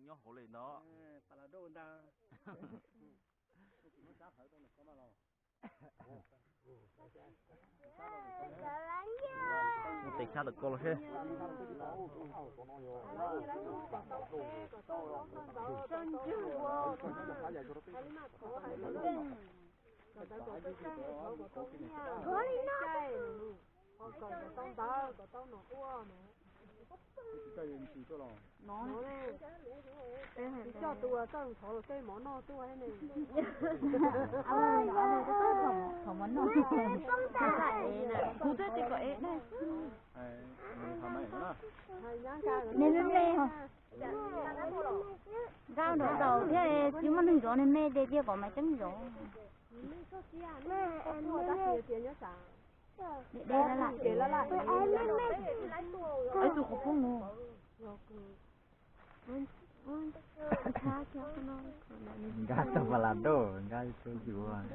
Nyob hauv li no. Tes tshab tom ko los seb. Coj tus uas txawj thov luag tej mov noj tuaj ne. Kuv twb tias kom ev ne. Nej me me, nkaj nraum taus thiab tsis muaj neeg zov, nej me ces cia kom Maiv Ceeb zov. De de laj laj. Ib tug qhov poob no. Nkaj tau pas las doj, nkaj tau yus.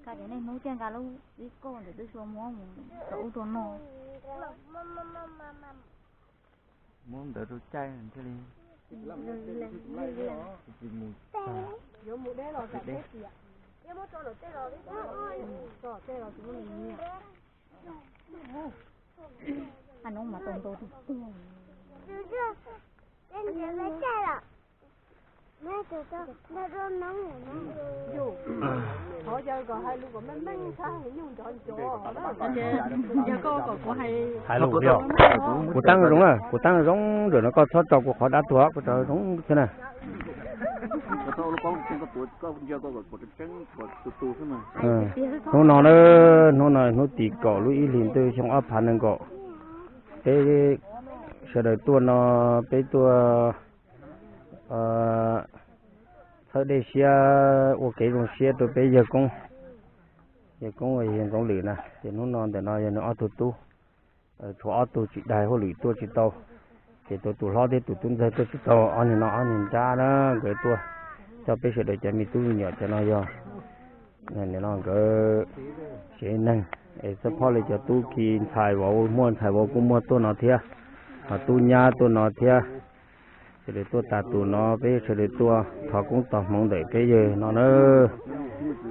Nkaj tias nej hnub tiag nkaj lub ib kauj ntawm twb xua muab mus rau ub rau no. Muab ntawd rau caij thiaj li. Yuav mus deb los txaus deb tiam. Tso tej los tsis muaj nyiaj. Hnub mas tau ntau tus tuag. Yus, thov yawg kom hais lus kom meej meej, txhob hais nyuj nrov nrov. Yog koj kom kuv hais, hais lus yog. Kuv tab zoo na, kuv tab zoo, ntawm no koj txhob tso kuv qhov dab tuag, kuv tso zoo thiab na. Hnub no na, hnub no hnub tim kaum lub ib hlis ntuj xyoo ob phav nees nkaum, peb sawv daws tuaj no, peb tuaj txhawb dej siab ua kev zoo siab rau peb yawg koob, yawg koob yawg Ntxoov Lwm na. Ces hnub no ntawm no yog nws ob tug tub, tshuav ob tug tsis daig hauj lwm tuaj tsis tau, ces tus tus hlob thiab tus tub ntxawg tuaj tsis tau, ob niag no ob niag nrab na, nkawd tuaj coj peb sawv daws cov me tub me nyuam cov no yog nim no nkawd tsev neeg, es xab phob li cov tub ki ntxhais vauv muaj ntxhais vauv kuj muaj tuaj no thiab, ho tub nyab tuaj no thiab. Sawv daws tuaj tas tus no peb sawv daws tuaj thov koob tos hmoov ntawm peb yawg no na.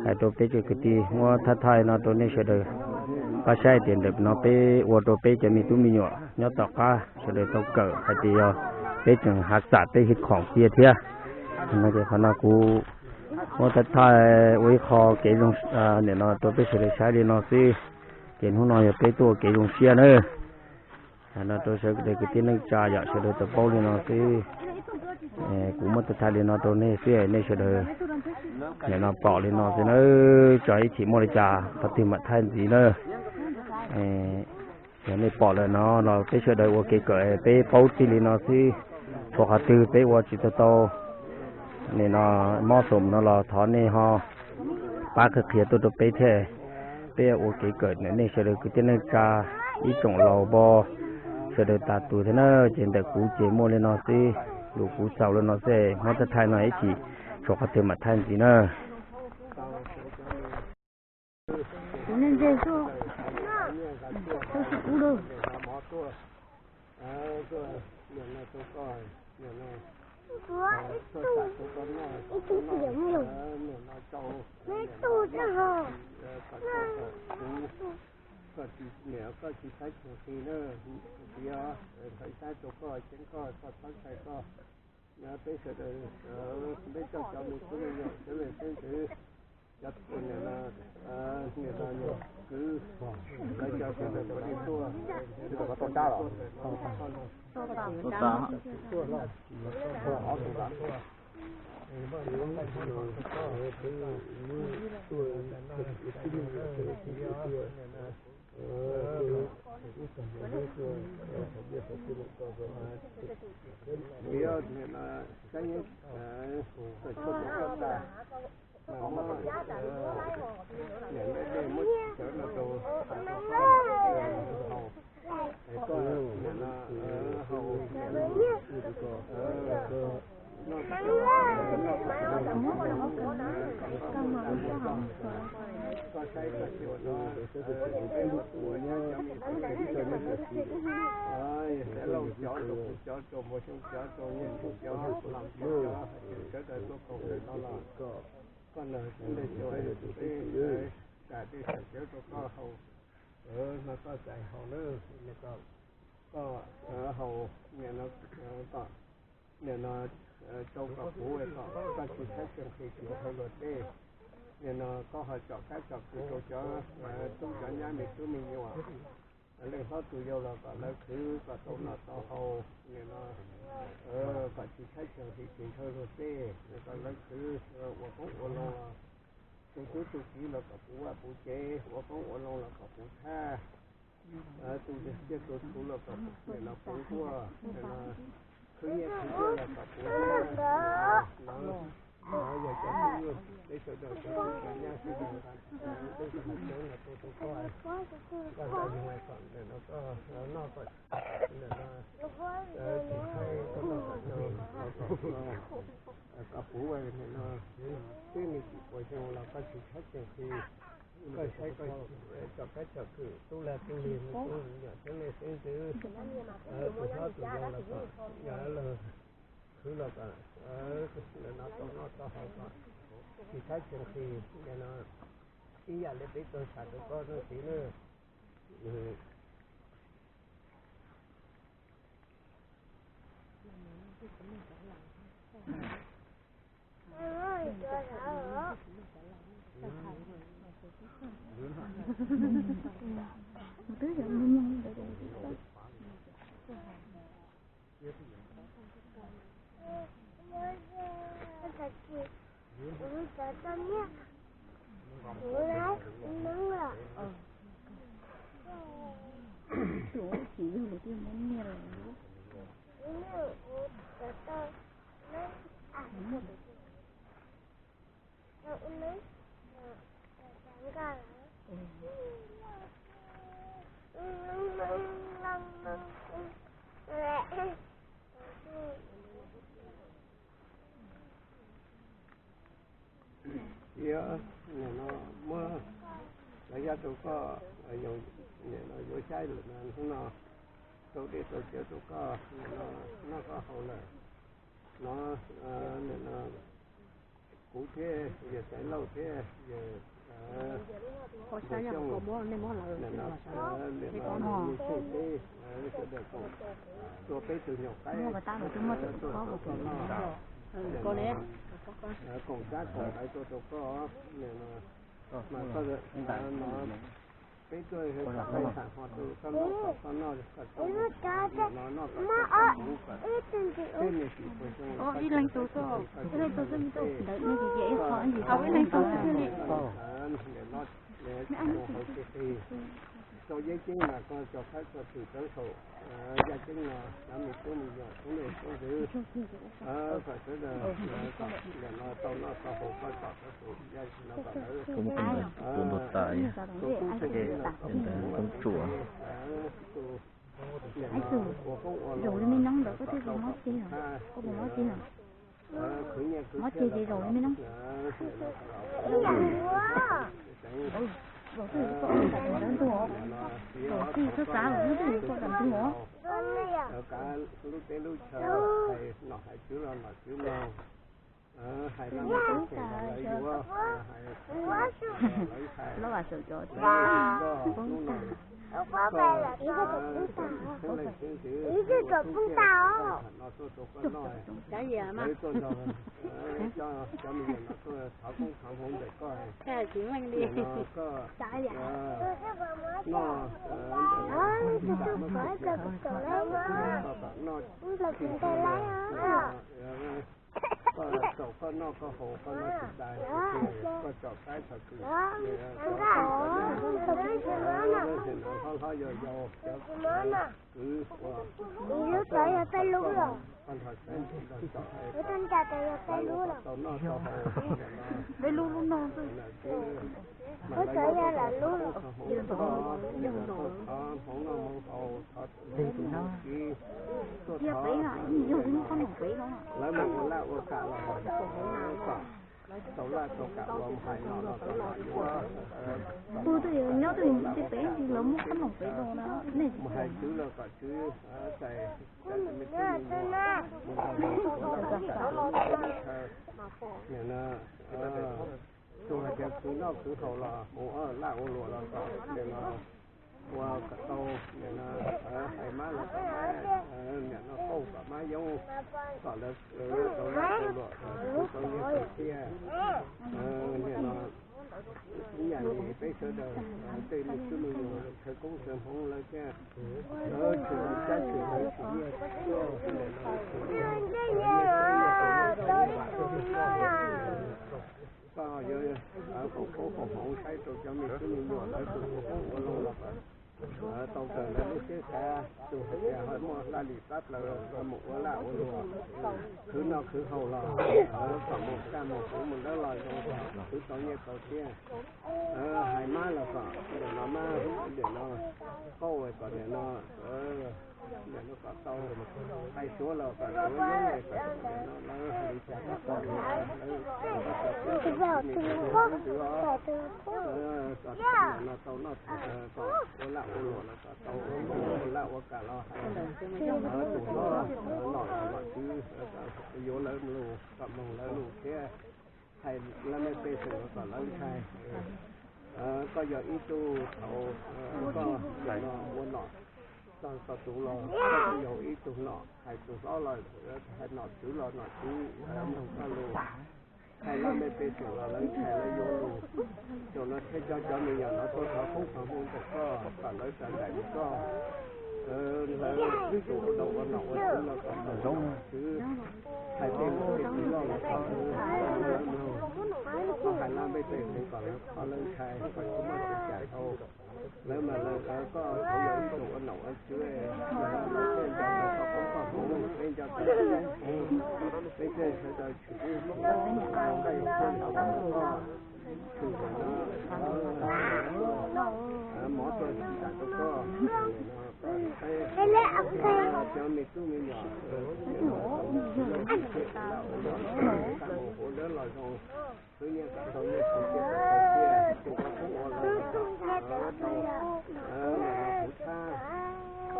Hais rau peb tsoom kwv tij muab thaj thaj no rau nej sawv daws pab saib tias ntawm no peb ua rau peb cov me tub me nyuam nyob tom qab sawv daws tau kawm hais tias yog peb tseem hav xam peb hiv khoom cia thiab. No ces qhov no kuv muab thaj thaj ua ib qho kev zoo nim no rau peb sawv daws saib li no xwb. Ces hnub no yog peb tuaj ua kev zoo siab na. No rau sawv daws kwv tij neej tsa yom, sawv daws tau paub li no xwb. Kuv muab thaj thaj li no rau nej xwb, nej sawv daws nim no pom li no xwb na, tso ib chim muaj li cas qhov twg mam thaij ntxiv na. Yog nej pom lawm no los peb sawv daws ua kev kawm peb paub txij li no xwb. Tshuav qhov twg peb ua tsis tau tau nim no mob xoom no los thov nej ho pab qhia qhia tuaj rau peb thiab. Peb ua kev kawm ntawm nej sawv daws kwv tij neej tsa ib tsoom laus npog sawv daws tas tus thiab na. Ces ntawm kuv ces muaj li no xwb, lus kuv xaus li no xwb, muab thaj thaj no ib chim, tshuav qhov twg mam thaij ntxiv na. Kuv nej ntse xwb, tau sib kub lawm. Koj tsis, niam koj tsis saib tshua qis na, txiv os, thov ib sab rau koj, ceeb koj, koj txhob ntshai koj. Peb sawv daws, peb coj cov me tub me nyuam xeeb leej xeeb ntxwv, cov niam no, niam no nyuam kwv, lawv cov sawv daws puav leej tuaj, tuaj, tuaj, tuaj, tuaj, tuaj, Saib koj xyuas no, peb ua tus ua nyab cov me nyuam, saib Lauj cov, rau kuv cov, rau Npua Xyooj cov, rau Nyiaj Xyooj cov, Laus cov, cov, sawv daws tuaj koom ntawm no los, koj nrog xeeb leej xyuas, peb kam dej sam cawv rau koj haus, no koj txais haus nawb, koj haus, nim no, nim no rau kom puv kom koj tsis tshaib tsis nqhis tsis ntshaw luag tej. Nim no koj ho tsom kab tsom kwm rau cov tub cov nyab me tub me nyuam, leej hlob tus yau los kom lawv khwv kom tau noj tau haus, nim no kom tsis tshaib tsis nqhis tsis ntshaw luag tej, kom lawv khwv ua koob ua loo, tus tub tus kiv los kom puv vaj puv tsev, ua koob ua loo los kom puv thaj, tus ciaj tus txhuv los kom puv, nim no puv nkuaj, nim no khwv nyiaj khwv txiaj los kom puv, nim no yog cov tub, peb sawv daws cov tub cov nyab sawv daws, peb sawv daws cawv no tuaj rau koj, koj nrog yus kom nim no koj noj kom, nim no tsis tshaib, koj noj kom noj, kom puv, nim no twb me tsis puas xyoo los koj tsis tshaib tsis nqhis, koj saib koj tsom kab tsom kwm tub lag tub lig, tub nyuam xeeb leej xeeb ntxwv, tus hlob tus yau los kom, yog lawv khwv los kom, nim no tau noj tau haus kom tsis tshaib tsis nqhis, nim no ib yam li peb tau tham rau koj no txiv na. Twb yog muaj muaj ntawd. Tsis yog lawv twb muab nyiaj lawm. Yog nim no muab lawv yaj rau koj, nim no yuav saib lawm no, hnub no rau dej rau cawv rau koj, nim no noj koj haus lawm no, nim no kuv thiab yawg Xaiv Lauj thiab yawg Npua Xyooj, nim no Nyiaj Xyooj teb, sawv daws koom, tua peb tug nyuam qaib tuaj rau koj noj, nim no koom tsab koom ntawv tuaj rau koj, nim no mas koj no peb tuaj tham ho rau koj noj, koj noj koj tau, nim no noj kom tau kuv kom tej me tsis puas xyoo, ib leeg tus xwb, ib leeg tus xwb, ib qho ib ntsis, ib leeg tus xwb li. Nim no tsis mus hauv tsis qis, rau yeeb ceeb mas koj tso khaub tso twm rau saum yaj ceeb no, cov me tub me nyuam xeeb leej xeeb ntxwv, kom sawv daws kom nim no tau noj tau haus koj tsom rau saum yaj no kom lawv tus tub tus kiv los kom ua tus ua koob ua loo los kom tau koj puv thaj, khwv nyiaj khwv txiaj los kom nim no kom los ua tsis teev, nim no txiv txhawb txav los twb yog koj tau ntug os. Kav lub teb lub chaw, hais nom hais tswv los nom tswv mloog, hais los mus tseem los lawv yuav, hais lawv hais, koj hnub no koj xeeb leej xeeb ntxwv, koj tham no tuaj rau koj noj, lawv tuaj nrog cov me nyuam no tuaj thov koob thov hmoov ntawm koj, nim no koj noj ntawm no, koj kom noj tsis tau, koj txaus koj noj koj haus koj noj tsis tau, koj tsom qaib tsom kwm, hlob hlob yau yau cov kwv ua, koj nrog saib nrog tsom, koj tau noj tau haus, peb lub lub no xwb. Mas lawv yuav tuaj thov koob thov hmoov, tuaj thov hmoov noj hmoov haus, thov tus tub tus kiv, tuaj thov, lawv mam ua laj ua kam los kom tau laj tau kam ua hais no los kom yuav Tus peb los muab qhob noom peb rau na, mus hais tswv los kom tswv txais, mus nrog tus ua laj ua kam, nim no tus hais tias khwv noj khwv haus los mus ua laj ua luam los kom nim no ua kom tau, nim no hais mab los kom mab, nim no qauj kom mab yoob, kom lawv tau laj tau luam, khwv tau nyiaj tau txiaj. Nim no ib yam li peb sawv daws tej me tub me nyuam khawv koob khawv hmoov lawv thiaj tshwm cab tshwm lawv tshwm nyiaj txiaj, koj yuav foom koob foom hmoov saib rau cov me tub me nyuam lawv tus ua qoob ua loo los kom tau kawm lawv lub siab xav, tus hais tias ho muaj laj lim plab plaws los mus ua laj ua luam, khwv noj khwv haus los kom mus kaj mus huv mus dawb los zoo, khwv tau nyiaj tau txiaj. Hais mab los kom nim no mab, nim no qauj kom nim no, nim no kom tau, hais suav los kom suav yoob, kom nim no lawv hais li cas kom tau, lawv kom tau noj tau haus, kom ua laj ua luam los kom tau, ua laj ua kam los hais, tus hlob los nom tswv yuav lawv lus kom mloog lawv lus thiab hais laj mej pej xeem los kom lawv ntshai. Koj yog ib tug thaum koj ua nom txog tog tus los koj yog ib tug nom, hais tus hlob los hais nom tswv los nom tswv mloog koj lus, hais laj mej pej xeem los lawv ntshai lawv yuav lus. Thaum no thiaj coj cov me nyuam no tuaj thov koob thov hmoov ntawm koj kom lawv txav nraim li koj, lawv tus ua dau ua nom ua tswv los kom tau zoo, hais tej lus tej txiv loj los kom lawv mloog, koj hais laj mej pej xeem kom lawv kho lawv ntshai, koj tsis muaj tus cam dhau. Lawv mas lawv, koj thaum yog ib tug ua nom ua tswv, lawv thiaj nco ntawm koj koob koj hmoov, peb nco ntawm koj koob hmoov, peb thiaj sawv daws tshwm ib nqaij thiab nrov kom koj tshwm ntawm no, mov tuaj tsim tsam rau koj, cov me tub me nyuam, ua laj ua luam, kaj mus huv dawb los zoo, khwv nyiaj kom tau nyiaj, khwv txiaj kom tau txiaj, tus ua qoob ua loo los kom tau, nim no puv thab,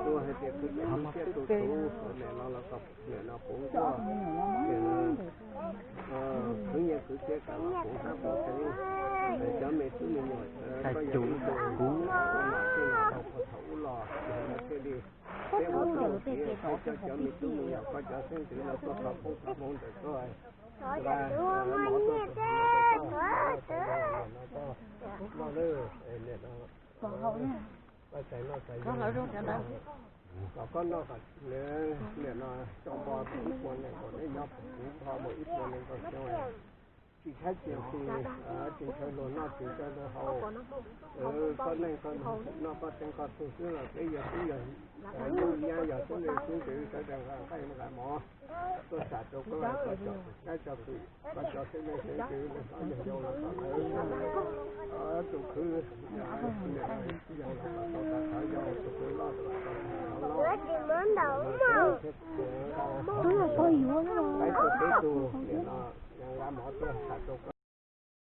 tus hais tias khwv txiaj tus txhuv, nim no los kom nim no puv nkuaj, nim no khwv nyiaj khwv txiaj kom los puv hnab puv tsev. Cov me tub me nyuam, koj yog ib tug ua nom thiaj los tau puag thaum ub los, nim no thiaj li peb ua tau tias koj coj cov me tub me nyuam koj cov xeeb ntxwv los tuaj thov koob thov hmoov ntawm koj, nqa mov tuaj tsim rau koj, koj noj lawm, nim no koj txais noj txais, kom koj noj kom nim no coj npo ib puas nees nkaum, nej nyob puv npo mus ib puas nees nkaum xyoo, tsis tshaib tsis txi, tsis ntshaw luag noj tsis ntshaw luag haus. Koj neej koj noj koj tseeb koj tug xwb los peb yog xwb yog nyab yog xeeb leej xeeb ntxwv sawv daws nqa nqaij nqa mov tuaj sam rau koj, koj cov tus tshaib cov kwm, koj cov xeeb leej xeeb ntxwv hlob yawg yau los kom lawv tus khwv yau los kom tau tag thawv yau, tus khwv loj los kom tau tag thawv loj. Peb tus peb tus nim no nqa mov tuaj sam rau koj.